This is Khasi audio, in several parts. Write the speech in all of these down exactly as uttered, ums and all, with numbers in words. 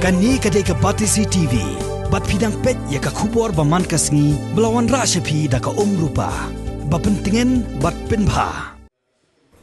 Kane ka dei ka Batesi T V. Bad phi dang peit ïa ka khubor ba man ka sngi ba la wanrah sha phi da ka Umrupa. Ba pyntngen bad pynbha.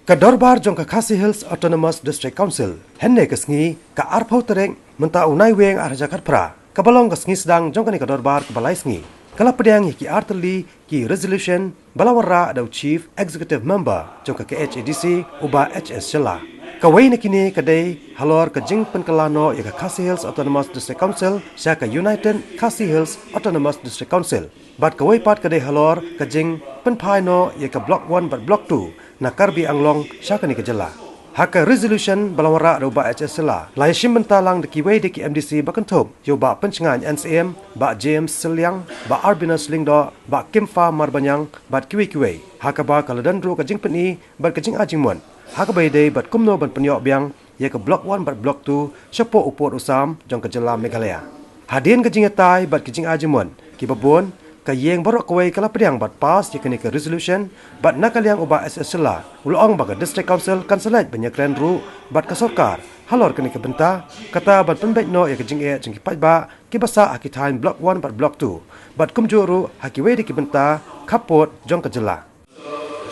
Ka dorbar jong ka Khasi Hills Autonomous District Council hynne ka sngi, ka arphew tarik mynta u Naiwieng arhajar khatphra, kaba long ka sngi sdang jong kane ka dorbar kaba lai sngi, ka la pdiang ïa ki artylli ki resolution ba la wanrah da u Chief Executive Member jong ka K H A D C, u Bah H S Shylla. Kawei na kine ka dei halor ka jingpynkylla noh ïa ka Khasi Hills Autonomous District Council sha ka United Khasi Hills Autonomous District Council. Bad kawei pat ka dei halor ka jingpynphai noh ïa ka Block One bad Block Two na Karbi Anglong sha kane ka jylla. Ha ka resolution ba la wanrah da u Bah H S Shylla, la ïashim bynta lang da kiwei de ki M D C ba kynthup ïa u Bah Pynshngaiñ N Syiem, Bah James Sylliang, Bah Arbinas Lyngdoh, Bah Kimfa Marbaniang bad kiwei kiwei. Ha kaba ka la don ruh ka jingpyni bad ka jingai jingmut ha kaba ïadei bad kumno ban pynïoh biang ïa ka Block One bad Block Two shapoh u pud u sam jong ka jylla Meghalaya. Hadien ka jingïatai bad ka jingai jingmut kiba bun, ka ïing baroh kawei ka la pdiang bad pass ïa kane ka resolution. Bad na ka liang u Bah H S Shylla u la ong ba ka District Council kan sa leit ban ïakren ruh bad ka sorkar halor kane ka bynta, kata ban pynbeit noh ïa ka jingeh jong ki paidbah kiba sah ha ki thaiñ Block One bad Block Two, bad kumjuh ruh ha kiwei de ki bynta khappud jong ka jylla.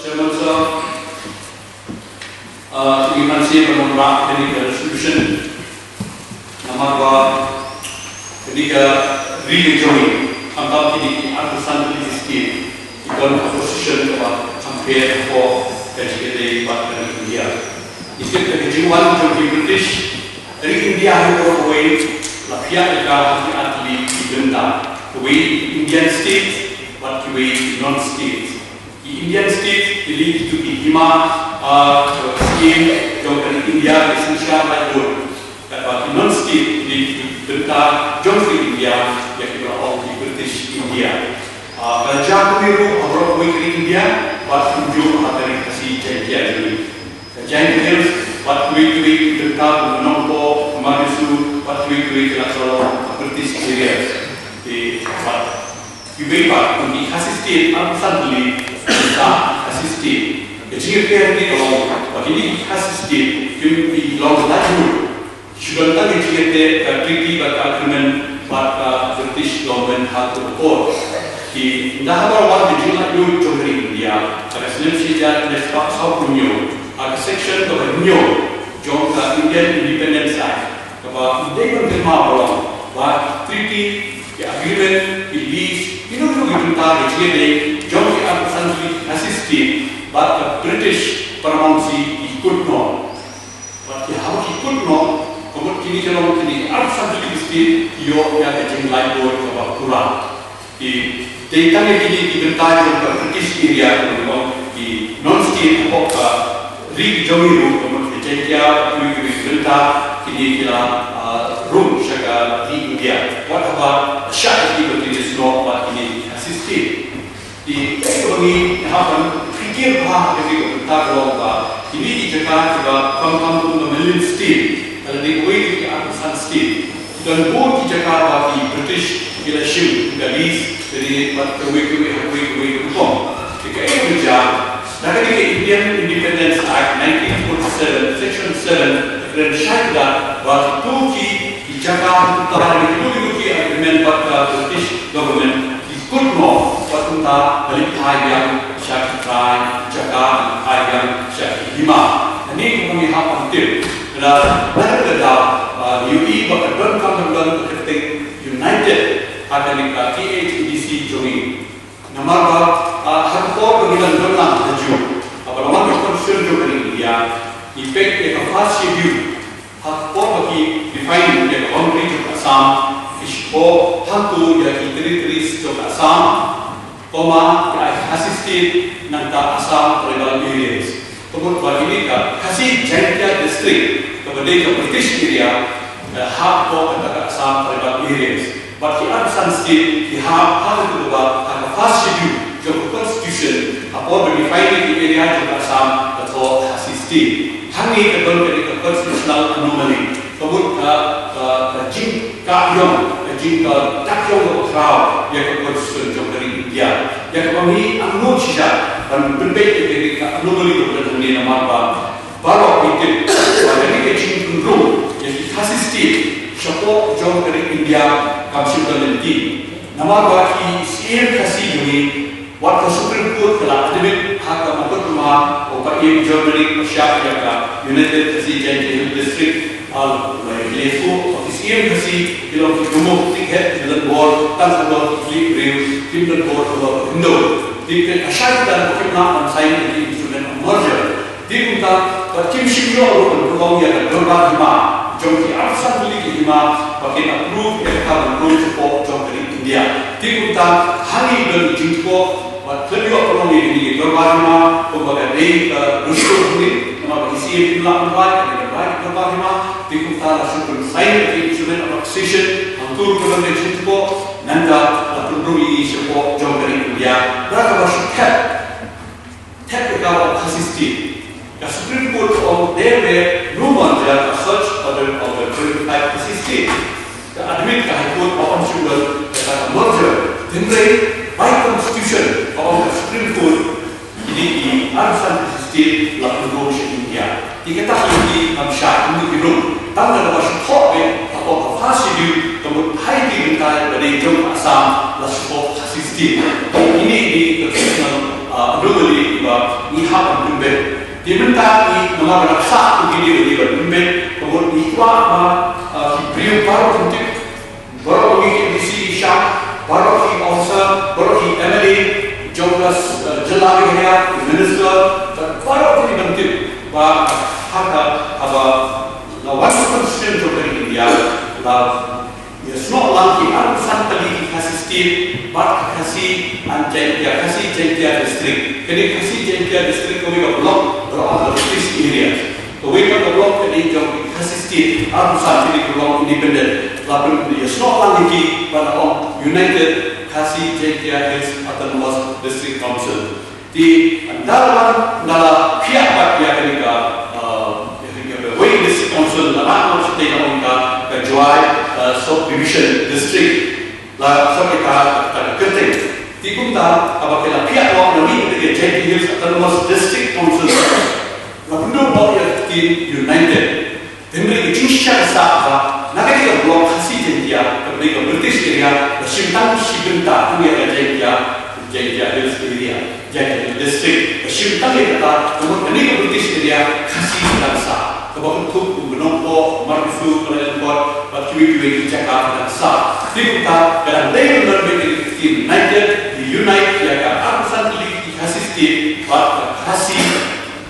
Chairman sir, uh, ngi pan sien ban wanrah kane ka resolution. Namar ba kane ka ri ka jong ngi, khamtam kine ki arphew san tylli ki state, ki don ka position kaba kham pher hapoh ka jingïadei bad ka ri India. Ngi tip da ka jingwan jong ki British, ka ri India hi baroh kawei la phiah ïa ka ha ki artylli ki bynta. Kawei Indian state bad kiwei non state. Ki Indian state ki dei kito ki hima, ah, state jong ka ri India, ki synshar laitluid. Katba ki non state ki dei kito ki bynta jong ka ri India, ïa kiba la ong ki British India. Ah, ka la jia kumne ruh ha baroh kawei ka ri India, bad kumjuh ha ka ri Khasi Jaiñtia jong ngi. Ka Jaintia Hills bad kiwei kiwei ki bynta kum Nongpoh, Manjusuk, bad kiwei kiwei ki la kylla long British areas. Te bad kiwei pat kum ki Khasi State, arphew san tylli ki bynta Khasi State. Ka jingïapher te ka long ba kine ki Khasi State kim, ki long laitluid. Shu don tang ka jingïateh, ka treaty bad ka agreement bad ka British government ha ka por. Te ynda haba wan ka jinglaitluid jong ka ri India ha ka snem shi hajar khyndai spah sawphew hynñiew, ha ka section kaba hynñiew jong ka Indian Independence Act, kaba dei ban kynmaw ba long ba treaty, ki agreement, ki lease, kino kino ki bynta ka jingïadei jong ki arphew san tylli ki Khasi State bad ka British paramountcy ki kut noh. Bad ki, haba ki kut noh, ka mut kine ki long kine ki arphew san tylli ki state ki ïoh ïa ka jinglaitluid kaba pura. Ki dei tang ïa kine ki bynta jong ka British area, kaba ngi ong ki non-state hapoh ka ri ka jong ngi ruh, ka mut ka Jaiñtia, kiwei kiwei ki bynta, kine ki la, ah, rung sha ka ri India. Wat haba shah ïa ki ba kine snoh bad kine ki Khasi State. Te kaei kaba ngi hap ban pyrkhat bha ha kane ka bynta ka long ba kine ki jaka kiba kham kham kum ka Malian State, ka la dei kawei na ki arphew san state, ki don bun ki jaka ba ki British ki la shim ka lease, ka dei bad kawei kawei ha kawei kawei ka rukom. Te kaei kaba jia, na kane ka Indian Independence Act nineteen forty-seven, section seven, ka kren shai kdar ba kito ki, ki jaka, kito ki, kito ki agreement bad ka British government, ki kut noh, bad kumta ka leit phai biang sha ki trai jaka, phai biang sha ki hima. Kane kaba ngi hap ban tip. Lada, lada ka daw, ah, ngi ïohi ba ka donkam ban don ka kyrteng United ha kane ka K H A D C jong ngi. Namar ba, ah, ha ka por ba ngi dang don lang ha ju, haba la wan ka Constitution jong ka ri India, ngi peit ïa ka First Schedule. Ha ka por ba ki define ïa ka boundary jong ka Assam, ki shu buh hangto ïa ki territories jong ka Assam, comma, ki ai Khasi State, nangta Assam Tribal Areas. Ka mut ba kine ka Khasi Jaiñtia District, kaba dei ka British area, eh, hap hapoh kata ka Assam Tribal Areas. Bad ki arphew san state ki hap ha kata kaba ha ka First Schedule jong ka Constitution, ha por ba define ïa ki area jong ka Assam, ka thoh Khasi State. Hangne ka don kane ka constitutional anomaly. Ka mut ka, ka, ka jingkah ïong, ka jing, ka dak ïong kaba khraw ïa ka Constitution jong ka ri India. Ïa kaba ngi angnud shisha ban pynbeit ïa kane ka anomaly kaba don hangne, namar ba baroh ngi tip ba kane ka jingpynrung ïa ki Khasi State, Shapoh jong ka ri India kam shym don lynti. Namar ba ki siem Khasi jong ngi, wat ka Supreme Court ka la admit ha ka mukotduma u paid jong ka ri pyrshah ïa ka United Khasi Jaintia Hills District. Al lai ki leh ko ki siem Khasi ki long ki kynmoh tik het ki don bor tang ka dor ki briew kim don bor ka dor Hindu. Tik ka shai dan ko kim na ban sign ki instrument of merger. Te kumta, ba kim shym ïoh ruh ban pynlong ïa ka dorbar hima jong ki arphew san tylli ki hima ba kin approve ïa ka ban rung shapoh jong ka ri India. Te kumta, hangne don jingthoh ba khlem ïoh pynlong ïa kine ki dorbar hima kumba ka dei ka dustur hangne, namar ba ki siem kim lah ban rai, ka dei ban rai ki dorbar hima. Te kumta la shu pynsign ïa ki instrument of accession hangto ruh ka don ka jingthoh, nangta la pynrung ïa ki shapoh jong ka ri India. Da kaba shu thep Thep ïa ka ba ong Khasi State. Ka Supreme Court ka ong there were no merger as such ordered of the twenty-five Khasi State. Ka admit ka High Court ba ong shym don ïa ka merger. Hynrei by constitution ka ong ka Supreme Court, kine ki arphew san Khasi State la pynrung sha India. Te kata hi ki kam shai kumno ki rung. Tang da kaba shu thoh beit hapoh ka First Schedule ka mut ha ki bynta ba dei jong ka Assam la shu thoh Khasi State. Ine i constitutional, ah, anomaly iba ngi hap ban pynbeit. Te mynta ngi namar ba la sah ïa kine ba ngi ban pynbeit, ka mut ngi kwah ba, ah, ki briew baroh kin tip, baroh ngi ki D C, i shah, baroh ki officer, baroh ki M L A jong ka, ah, jylla Meghalaya, ki minister, bad baroh kin ban tip ba ha ka, haba la wan ka constitution jong ka ri India, la ïasnoh lang ki arphew san tylli ki Khasi State bad ka Khasi and Jaintia, Khasi Jaintia District. Kane Khasi Jaintia District kawei ka block, block of the British area. Kawei pat ka block ka dei jong ki Khasi State, arphew san tylli ki block independent. La pynïasnoh lang ïa ki bad la ong United Khasi Jaintia Hills Autonomous District Council. Te ynda la, ynda la phiah pat ïa kane ka, uh, ïa kane ka wei district council, la rat noh shatei, la ong ka, ka Jowai, uh, subdivision district, la khot ïa ka, ka kyrteng. Te kumta, haba ki la phiah noh na mih ka Jaintia Hills Autonomous District Council, la pynduh noh ïa ka ktien United. Hynrei ka jingshisha ka sah ba na kane ka block Khasi Jaintia, kaba dei ka British area, la shim tang shi bynta, tang ïa ka Jaintia, Jaintia Hills area, Jaintia Hills District. La shim tang ïa kata, ka mut kane ka British area, Khasi ka dang sah. Kaba kynthup kum ka Nongpoh, Marksu, Mawlai Lyngkot, bad kiwei kiwei ki jaka ka dang sah. Te kumta, ka dang dei ban don beit ka ktien United, unite ïa ka arphew san tylli ki Khasi State, bad ka Khasi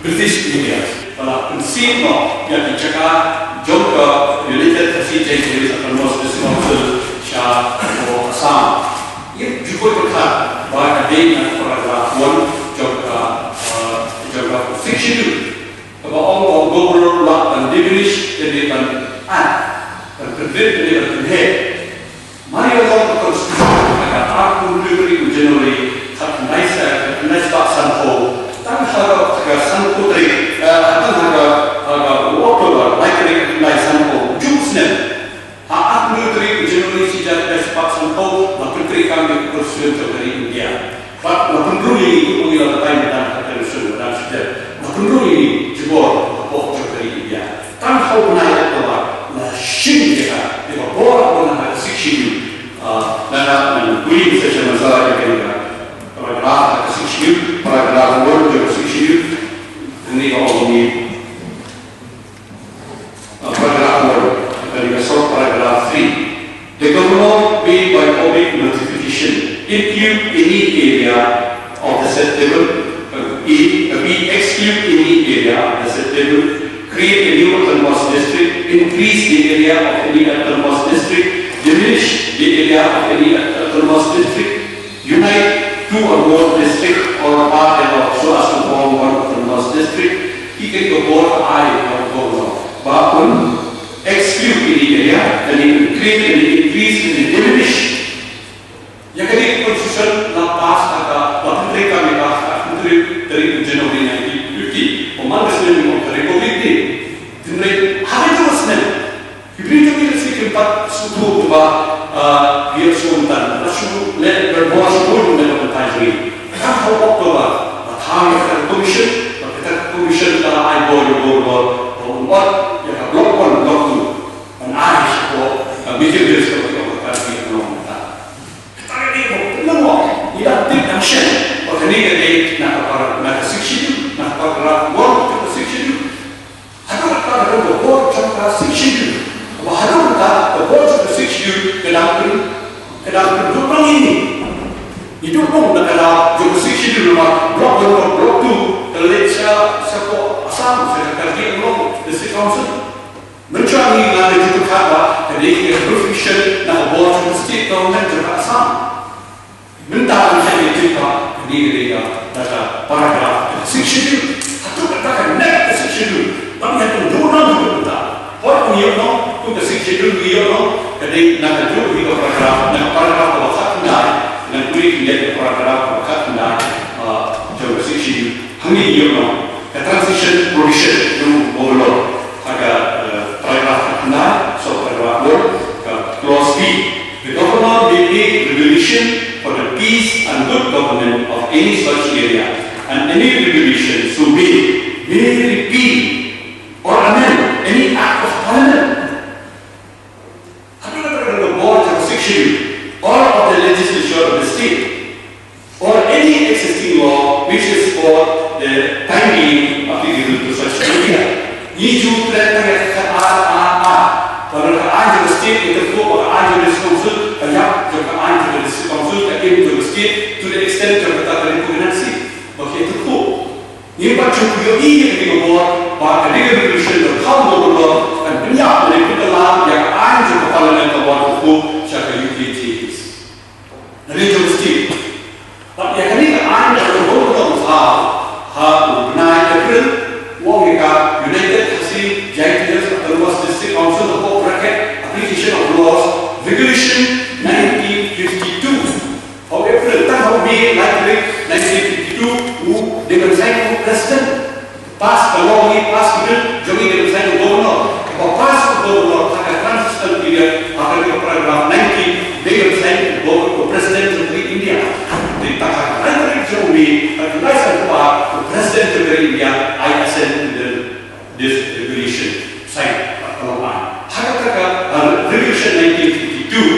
British India. Ba la pynsih noh ïa ki jaka jong ka United Khasi Jaintia Hills Autonomous District Council sha ka Assam. Ïa, ju poi pyrkhat ba ka dei na paragraph one jong ka, uh, jong ka Sixth Schedule. Kaba ong ba u Governor u lah ban diminish, ka dei ban add, ban pynbeit, ka dei ban pynheh. Mar ïa long ka Constitution ha ka arphew hynriew tarik u January khatkhyndai sa, khatkhyndai spah sanphew, tang ha ka, ha ka sanphew tarik, eh, tang ha ka, ha ka u October lai tarik khatkhyndai sanphew, juh snem. Ha arphew hynriew tarik u January shi hajar khyndai spah sanphew, la pyntreikam ïa ka Constitution jong ka ri India. Bad la pynrung ïa ngi, kumba ngi la batai mynta ha ka Constitution ba dang shu dep. La pynrung ïa ngi jubor hapoh jong ka ri India. Tang ha u bnai October la shim ïa ka, ïa ka bor ha ka Sixth Schedule. Ah, ngan, ngan pule sa sha Mansara ïa ka, ïa ka paragraph ha ka Sixth Schedule, paragraph one jong ka Sixth Schedule. Hangne ka ong kumne. Uh, paragraph one, kane ka sub paragraph three. The governor may by public notification include any area of the said table, uh, A, uh, B, exclude any area of the said table, create a new autonomous district, increase the area of any autonomous district, diminish the area of any autonomous district, unite two or more district or part thereof so as to form one autonomous district. Ki kane ka bor ai ïa u Governor ba un exclude ïa kane ka area, kane un create, kane un increase, kane un diminish. Ïa kane ka Constitution la pass ha ka, la pyntreikam ïa ka ha ka arphew hynriew tarik u January nineteen fifty. Kumba man ka snem ka Republic Day. Hynrei ha kane ka snem Ki briew jong ngi lehse kim pat sngewthuh ba, ah, ïa sngewthuh tang. La shu leh, ba shu leh, leh ban tai jong ngi. Ka ha u October, la thaw ïa ka commission, bad kata ka commission ka la ai bor ïa u Governor ba un ot ïa ka block one, block two ban ai shapoh Major Hills ka ba ki ong ka Karbi Anglong mynta. Kata ka dei ba pynlong, ngi dang tip dang shen ba kane ka dei na ka para, na ka Sixth Schedule, na ka paragraph one jong ka Sixth Schedule. Haduh katta ka dei ka bor jong ka Sixth Schedule. Ba haduh katta ka bor jong ka Sixth Schedule ka dang pyn, ka dang pynduh lang ïa ngi. Ngi duh lang na ka daw jong ka Sixth Schedule namar Block one, Block two ka leit sha, sha ka Assam, sha ka Karbi Anglong District Council. Mynta ngi nga la ju pyrkhat ba ka dei ka jurisdiction na ka bor jong ka state government jong ka Assam. Mynta ngi sa ïa tip ba ka dei ka dei ka, da ka paragraph ka Sixth Schedule. Hato kata ka next ka Sixth Schedule ba ngi hap ban duh noh mynta. Hooid ngi ïoh noh, tu ka Sixth Schedule ngi ïoh noh, ka dei na ka juh hi ka paragraph, na ka paragraph kaba khatkhyndai. Ngan pule khyndiat ka paragraph kaba khatkhyndai, ah, jong ka Sixth Schedule. Hangne ïoh noh ka transition provision jong u Governor ha ka, eh, paragraph ka khyndai, sub paragraph four, ka clause B. The Governor may make regulation for the peace and good government of any such area, and any regulation so made may repeal or amend any act of Parliament. Haduh katta ka dei ka bor jong ka Sixth Schedule or of the legislature of the state, or any existing law which is for the time being applicable to such area. Ngi ju kren tang ïa ka ar ar ar. Ba na ka aiñ jong ka state ïathuh ba ka aiñ jong ka district council ka ïap jong ka aiñ jong ka district council, ka aiñ jong ka state to the extent jong kata ka repugnancy ba ki ïathuh. Ngi pat ju ïohi ïa kane ka bor ba ka dei ka regulation ba ka Governor kan pynïap lane pynkylla ïa ka aiñ jong ka Parliament ka bor ka sha ka U K J H. Ngi ju mesti. Bad ïa kane ka aiñ ka bor ka sha ha u bnai April, u ong ïa ka United Khasi Jaintia Hills Autonomous District Council, hapoh bracket, application of laws, regulation nineteen fifty-two. Ha u April, tang ha u May, lai tarik, nineteen fifty-two, u Deng Xiaoping u president. Pass ka law ngi, pass ka bill jong ngi, Deng Xiaoping u governor. Ba pass u governor ha ka transition period, ha ka paragraph nineteen, Deng Xiaoping u governor, u president jong ka ri India. Te tang ha ka lai tarik jong u May, ha ka lai san khyndai, u president jong ka ri India, I assent to the this regulation, sign, uh, ha kata ka, uh, regulation nineteen fifty-two,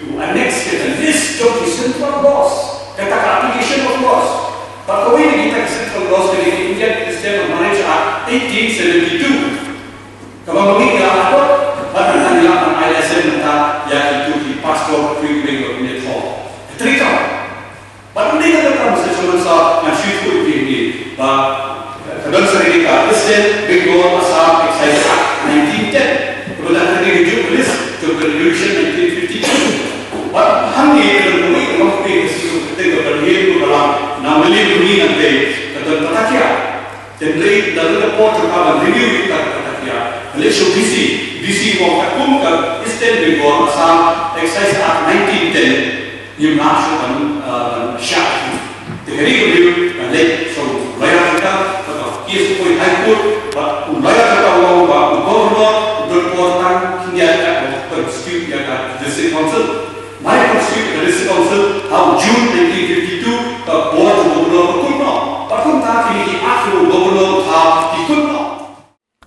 u annex ïa ka list jong ki central laws, kata ka application of laws. Bad kawei na kita ki central laws ka dei ka Indian Christian Marriage Act eighteen seventy-two. Kaba ma ngi la adopt, bad ngi la ban ai license mynta ïa kito ki pastor, ki briew ba kin ïathoh. Treikam. Bad ym dei kata tang, Mister Chairman Sir, ngan shu ïathuh ïa phi ba, eh, ka don sa kane ka Eastern Bengal Assam Excise Act nineteen ten. Kaba la kane ka juh list jong ka Revolution nineteen fifty-two. Bad hangne ka don kawei ka longkmie ka shu ka teng ka ban ïeng ka balang na Mylliem Mani nangtei, ka don Patakia. Hynrei da lada por jong ka ban renew ïa ka, ka, ka, ka, ka leit sha u D C, D C u ong katkum ka Eastern Bengal Assam Excise Act nineteen ten, ngim lah shuh ban, uh, ban shah. Te ka dei ka briew ban leit sha u lawyer jong ka, bad ka case ka poi High Court, bad u lawyer jong ka u ong ba u Governor u don por tang khyndiat kat ban constitute ïa ka District Council. Mai constitute ka District Council ha u June nineteen fifty-two, ka bor jong u Governor ka kut noh. Bad kumta kine ki act jong u Governor ka ki kut noh.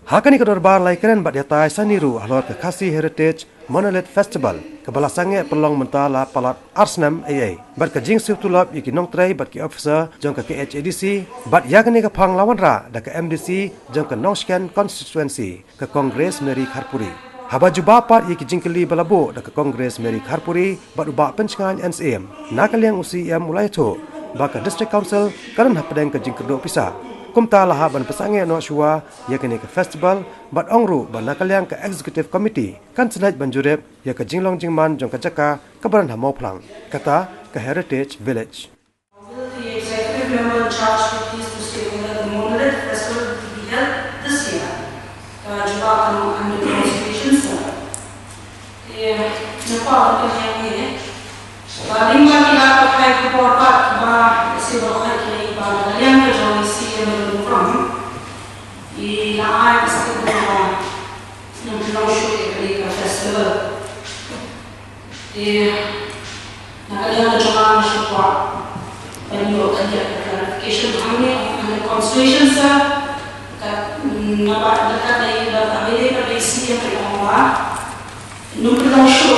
Ha kane ka dorbar la ïakren bad ïatai shane ruh halor ka Khasi Heritage Monolith Festival kaba la sangeh pynlong mynta la palat ar snem eiei. Bad ka jingsiew tulop ïa ki nongtrei bad ki officer jong ka K H A D C, bad ïa kane ka phang la wanrah da ka M D C jong ka Nongshken Constituency, ka Congress Mary Kharpuri. Haba jubab pat ïa ki jingkylli ba la buh da ka Congress Mary Kharpuri bad u Bah Pynshngaiñ N Syiem, na ka liang u C E M u la ïathuh ba ka District Council ka don hapdeng ka jingkyrduh pisa. Kumta la hap ban pynsangeh noh shuwa ïa kane ka festival bad ong ruh ba na ka liang ka Executive Committee kan sa leit ban jurip ïa ka jinglong jingman jong ka jaka kaba don ha Mawphlang, kata ka Heritage Village. Will the executive member in charge be pleased to state whether the Monolith Festival will be held this year? Ka jubab ka long under consideration, sir. Te, na ka liang ka jong i, ba lyngba ki lad pathai khubor pat kiba sngewbha ki, ba na ka liang ka jong i C M Ladwinphrang, i la ai ka statement ba ngin pynlong shuh ïa kane ka festival. Te na ka liang ka jong nga nga shu kwah ban ïoh ka clarification hangne, hangne consolation, sir. Ka, mm, nga ba da ka dei, da ka dei, ka dei C M ka ong ba ngin pynlong shuh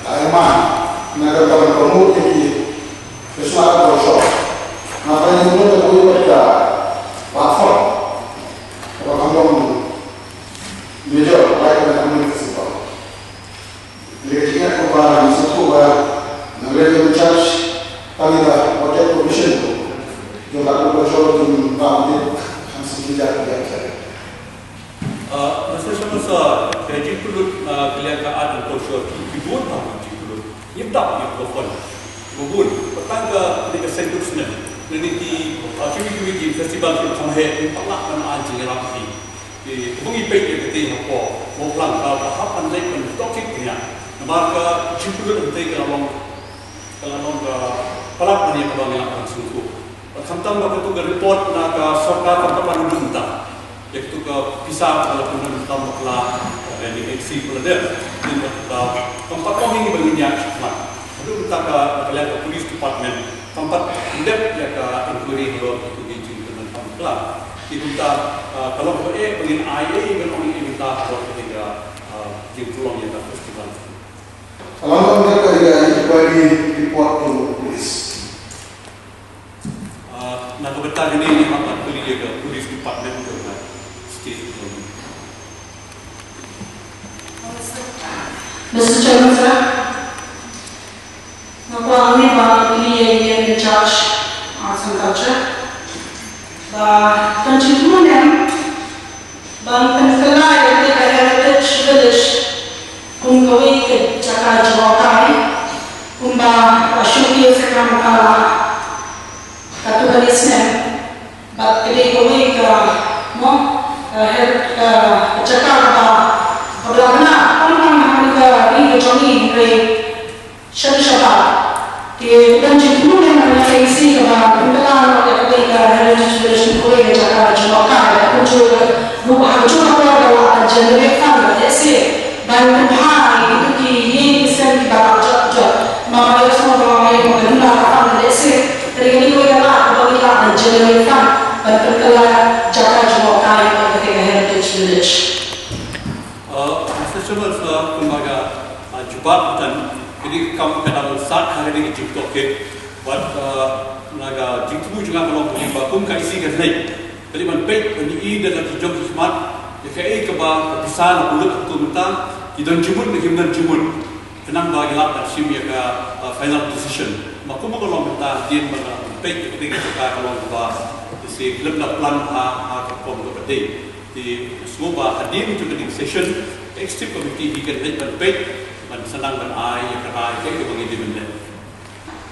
Ai man, na ka ban promote ki Christmas culture. Na ka ni mo ko ko ka platform. Ko ka long major, like na community festival. Lagi jingeh ko ba ni satu ba na lagi church kami ba budget provision tu. Jom tak ko jom jom ba ni kan sini dah dia. Uh, Mister Sharma sir, ka jingpynlut, uh, ka liang ka art and culture ki bun ba ki jingpynlut. Ngim dap ïa ka fund. Ba bun, ba tang ka, ka dei ka seng duk snem. Lane ki, uh, kiwei kiwei ki festival ki kham heh, ngim pat lah ban ai jingïarap ïa ki. Te, ba ngi peit ïa kata hapoh Mawphlang ka, ka hap ban leit ban tohkit ïa. Namar ka jingpynlut hangtei ka la long, ka la long ka palat ban ïa kaba ngi lah ban sngewthuh. Bad khamtam ba katu ka report na ka sorkar kam pat pynbun ta. Ïa katu ka pisa ka la pynbun tam bakla, eh, N H C ka la dep. Din ba kata kam pat long ïa ngi ba ngin ïa khmat. Haduh mynta ka, ka liang ka police department kam pat dep ïa ka inquiry halor katu ka jingpynbun tam bakla. Te kumta, eh, ka long kaba eh ba ngin ai eh ban ong ïa mynta halor katu ka, eh, jingpynlong ïa ka festival. Ka long kaba dep ka inquiry report to police. Ah, na ka bynta kane ngi hap ban kylli ïa ka police department ka state government. Mister Chairman, sir, nga kwah hangne ban kylli ïa ïa in charge arts and culture. Ba kan jingmut ne em ban pynkylla ïa kata ka Heritage Village kum kawei ka jaka jngohkai kumba ka showcase ka, ka, katu ka snem. Bad ka dei kawei ka, mo, ka her-, ka, ka jaka kaba, kaba la bna, kaba la bna ha ka ri ka jong ngi, hynrei shen shabar. Te ka don jingthmu ne na ka K C kaba pynkylla noh ïa kata ka Heritage Village kum kawei ka jaka jngohkai, ha kajuh ka ruh, ha kajuh ka Generate fund, let's say, ban pynbha ïa kito ki ïing ki sem kiba la jot jot. Namar ba ïohsngew ba ïa ka duna ka fund, let's say, ka dei kane kawei ka lad kaba ngi lah ban generate fund ban pynkylla jaka jngohkai ïa kata ka heritage village. Uh, Mister Chairman, sir, kumba ka, uh, jubab tan, ka dei ka kam ka dang sah ha ka dei ka jingtohkit. Bad, uh, na ka jingthmu jong nga ka long ba kum ka isi ka dei. Ka dei ban peit ban ïohi da la ki jong ki khmat ïa kaei kaba ka pisa la bulut ha katu mynta, ki don jingmut ne kim don jingmut. Khnang ba ki lah ban shim ïa ka, uh, final decision. Ma kumba ka long mynta, dien ba la peit ïa ka dei ka jaka ka long ba ïa se ki lem da plan ha, ha ka form kaba dei. Te sngewbha hadien jong ka dei session, ka executive committee hi kan leit ban peit ban sdang ban ai ïa ka rai kaei kaba ngi dei ban leh.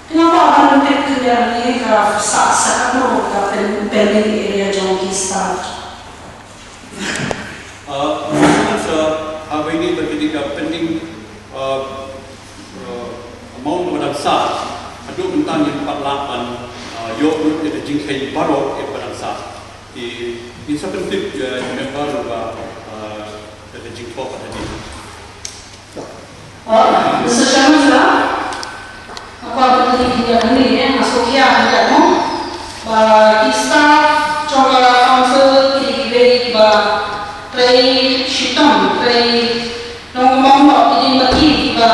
Te nga kwah ban tip khyndiat ïa ka sah, sah katno ka pen-, pending area jong ki staff. Uh, sa ha kawei ni ba ki dei ka pending, uh, uh, amount ba dang sah. Haduh mynta ngim pat lah ban, uh, ïoh lut ïa ka jingkheiñ baroh ïa ba dang sah. Ki, ngin sa pyntip ïa ki member ba, uh, ka jingthoh ka dei. Uh, Mister Chairman, sir, nga kwah ban ïathuh ïa kane, eh, nga sngewkhia ïa mo ba ki staff jong ka council ki dei kiwei kiba trei shitom, trei nongmong, ki dei ma ki kiba,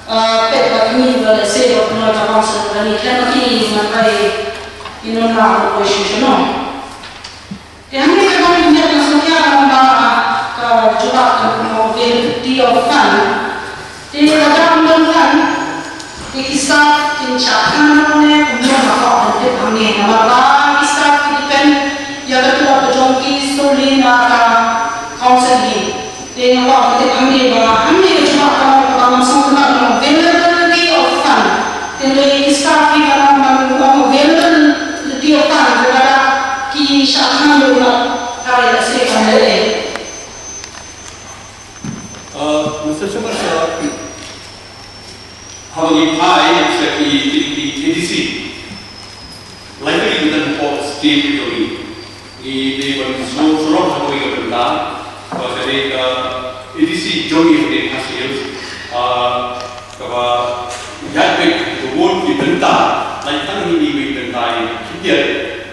uh, peit ba kine ba lehse ba pynlong ka council ba ngi khlem ma ki ngi ngan trei ïa nong na ko shi shi no. Te hangne ka dang ïa ka sngewkhia ka long ba ka jubab ka long availability of fund. Te lada ym don fund, te ki staff kin shah khang ne kumno, nga kwah ban tip hangne namar ba ki staff ki depend ïa ka turok ka jong ki solely na ka council hi. Te nga kwah ban tip hangne ba hangne ka jubab ka long kaba ngam sngewtynnat, ka long availability of fund. Te lei ki staff hi ka long ban long availability of fund, lada ki shah khang ïa u mat ka lei, lehse ka lei. Uh, Mister Chairman, sir, haba ngi phai sha ki, ki, ki A D C, lai tylli ki don hapoh state jong ngi. Ngi dei ban sngewsarong ha kawei ka bynta, ba ka dei ka A D C jong ngi ha Khasi Hills, ah, kaba ïaid beit ha kawei ki bynta, lai tang hi ngi wei bynta ïa khyndiat,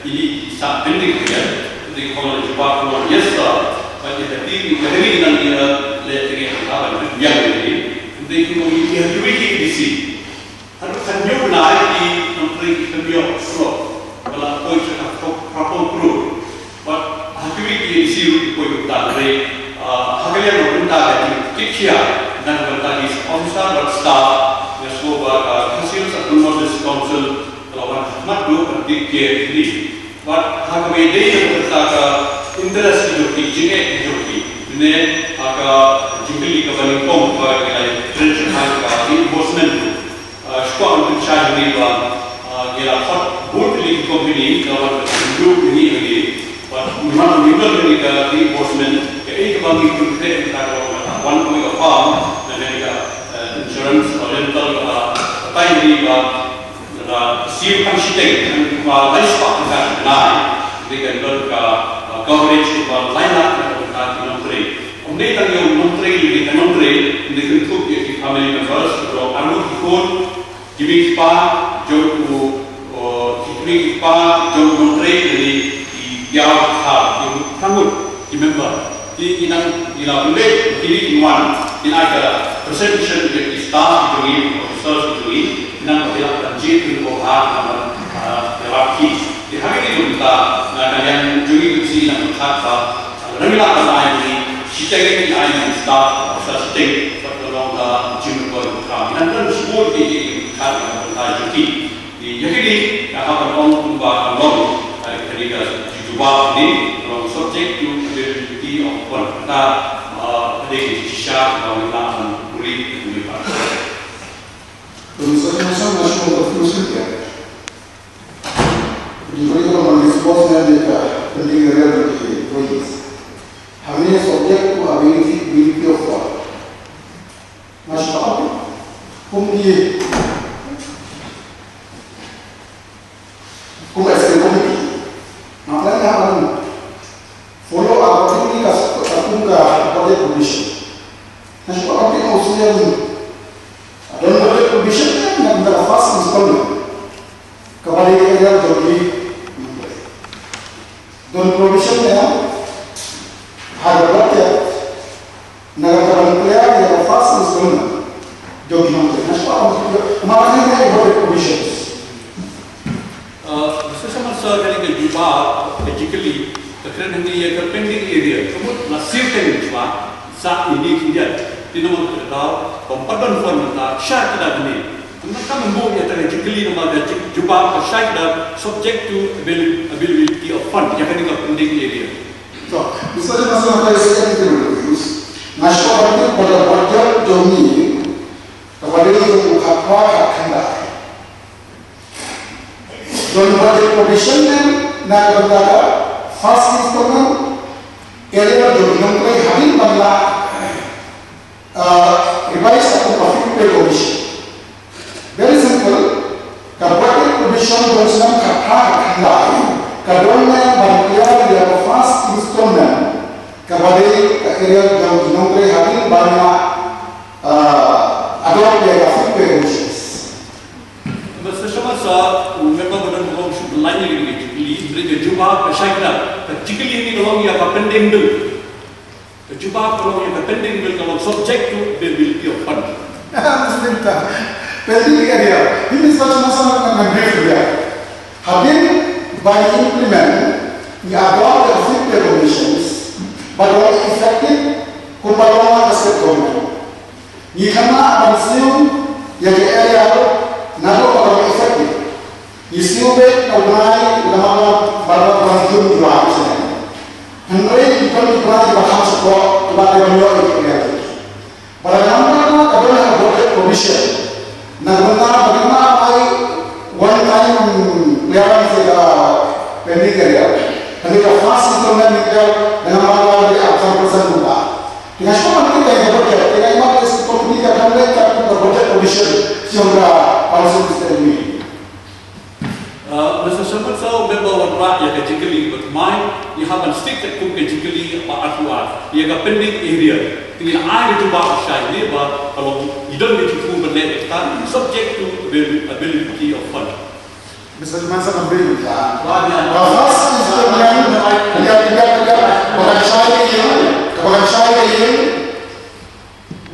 ine i sah pending khyndiat, dei ka long jubab ka long yes sir, ba ïa ka dei ka dei nang ïa leh teng ïa ka ban pynbiang ïa ngi, dei ka long ïa kawei ki A D C. Haduh khathynñiew bnai ki nongtrei ki kham ïoh surok ba la poi sha ka phraphew klur. Bad ha kiwei ki A D C ruh ki poi kumta, hynrei, ah, ha ka liang jong ka bynta ka jingkitkhia na ka bynta ki officer bad staff, nga sngew ba ka Khasi Hills Autonomous District Council ka la wan ha khmat duh ban take care kine. Bad ha kaba ïadei bad kata ka interest ki jong ki, jingeh ki jong ki, ne ha ka jingkylli kaba nyngkong ba ngi la ïakren shaphang ka reimbursement. Ah, shuwa ban pynshai hangne ba, ah, ngi la khot bun tylli ki company ki la wan ban pynduh ïa ngi hangne. Bad mynta ngi don hangne ka reimbursement, kaei kaba ngi pynkhreh mynta ka long ba wan kawei ka firm, na ka, eh, insurance, ah, rental, ah, batai hangne ba la siew phan shiteng, phan, ah, lai spah tyngka shi bnai, dei kan don ka, ah, coverage kaba lai lak na ka bynta ki nongtrei. Ym dei tang ïa u nongtrei, ym dei tang nongtrei, ym dei, kynthup ïa ki family members, baroh arngut ki khun, ki mei ki pa jong u, uh, ki mei ki pa jong u nongtrei, lane ki ïa ki kha, ki ngut, ki member. Te ngi nang, ngi la pynbeit, kine kin wan, kin ai ka presentation ïa ki staff ki jong ngi, officers ki jong ngi, nang ba ki la pynjih pynbor ha, nang, uh, ïarap ki. Te ha kine ki bynta, na ka liang jong ngi ki nang pynthut ba, lada ngi lah ban ai shiteng, ngi ai ïa ki staff, sa shiteng, bad ka long ka jingmyntoi ka. Ngi nang don shibun ki jingmyntoi ka bynta jong ki. Te ïa kine nga hap ban ong kumba ka long, eh, ka dei ka jubab ne, ka long subject to availability of fund. Kata, eh, ka dei ka jingshisha kaba ngi lah ban pule ïa kine ki bynta. Don sa, sa, sa, sa, sa, sa, sa, sa, Ri Bhoi ko man response ne de ka pending area de ki employees. Hangne subject to availability, availability of work. Nga shu thaw kum ki, kum executive committee. Nga plan nga akan follow accordingly ka, ka kum ka Area jong ki. Don provision ne ha ka budget na ka ban clear ïa ka first installment jong ki nongtrei. Na shuwa ma ka ne ka budget provisions. Uh, Mister Chairman Sir, kane ka jubab ka jingkylli ka kren hangne ïa ka pending area. Ka mut la sir ka jubab sa ini khyndiat. Te namar kata ka daw, ban pat don fund mynta shai kdar hangne. Mynta kam buh ïa kata ka jingkylli namar ka jing-, jubab ka shai kdar subject to avail-, availability of fund. Ïa kane ka pending area. To, Mister Chairman Sir, nga kyrpad ïa phi, nga shu kyrpad ba ka budget jong ngi kaba dei jong u khatphra khatkhyndai. Don budget provision ne na ka bynta ka first installment area jong ki nongtrei hadien ban la, uh, revise ïa ka fifth pay commission. Very simple, ka budget provision jong u snem khatphra khatkhyndai ka don ne ban clear ïa ka first installment kaba dei ka area jong ki nongtrei hadien ban la, uh, adopt ïa ka fifth pay commission. Mister Chairman Sir, u member ba don burom shu pynlait ïa kane ka jingkylli, hynrei ka jubab ka shai kdar. Ka jingkylli hangne ka long ïa ka pending bill. Ka jubab ka long ïa ka pending bill ka long subject to availability of fund. Muslim ta. Pending area. Hi Mister Chairman Sir, nga, nga brief ïa. Hadien ba ngi implement, ngi adopt the fifth pay commissions, ba long effective kumba long ha ka state government. Ngi khynnah ban siew ïa ki area ruh naduh ba ka long effective. Ngi siew beit na u bnai, na u bnai, na u bnai June, July shisien. Hynrei ki don ki bnai kiba kham shapoh kiba dei ban ïoh ïa ki area ruh. Bad ka namar ba ka don ka budget provision na ka bynta ba ngin ai one time clearance ïa ka pending area. Hynrei ka first installment ngi clear na ka namar ba dei arphew san percent kumta. Te nga shu ban tip ïa ka budget, te nga ïa ka budget committee ka dang leh katkum ka budget provision sha ka policy statement. Uh, Mister Chairman Sir, u member u wanrah ïa ka jingkylli, bad kumne ngi hap ban stick katkum ka jingkylli ba arphew ar ïa ka pending area. Te ngin ai ka jubab ba shai ne ba ka long ngi don ka jingthmu ban leh ïa kata subject to avail-, availability of fund. Mister Chairman Sir, nga brief ïa. Ba first installment, ïa, ïa, ïa, ba kan shai ka ïing, ba kan shai ka ïing.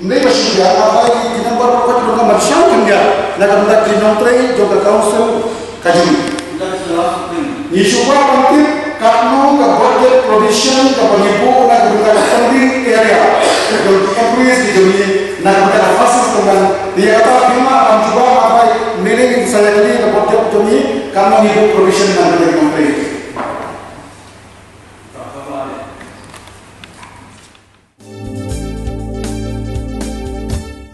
Hynrei ba shu ïa, nga phai ki number ba ki don ka ban shai khyndiat na ka bynta ki nongtrei jong ka council ka jong ngi. Ngi shu kwah ban tip katno ka budget provision kaba ngi buh na ka bynta ka pending area jong ki employees ki jong ngi na ka bynta ka first installment. Ïa kata phi ma ban jubab, nga phai, hynrei ngin sa ïa kylli ka budget jong ngi katno ngi buh provision na ka bynta ki nongtrei.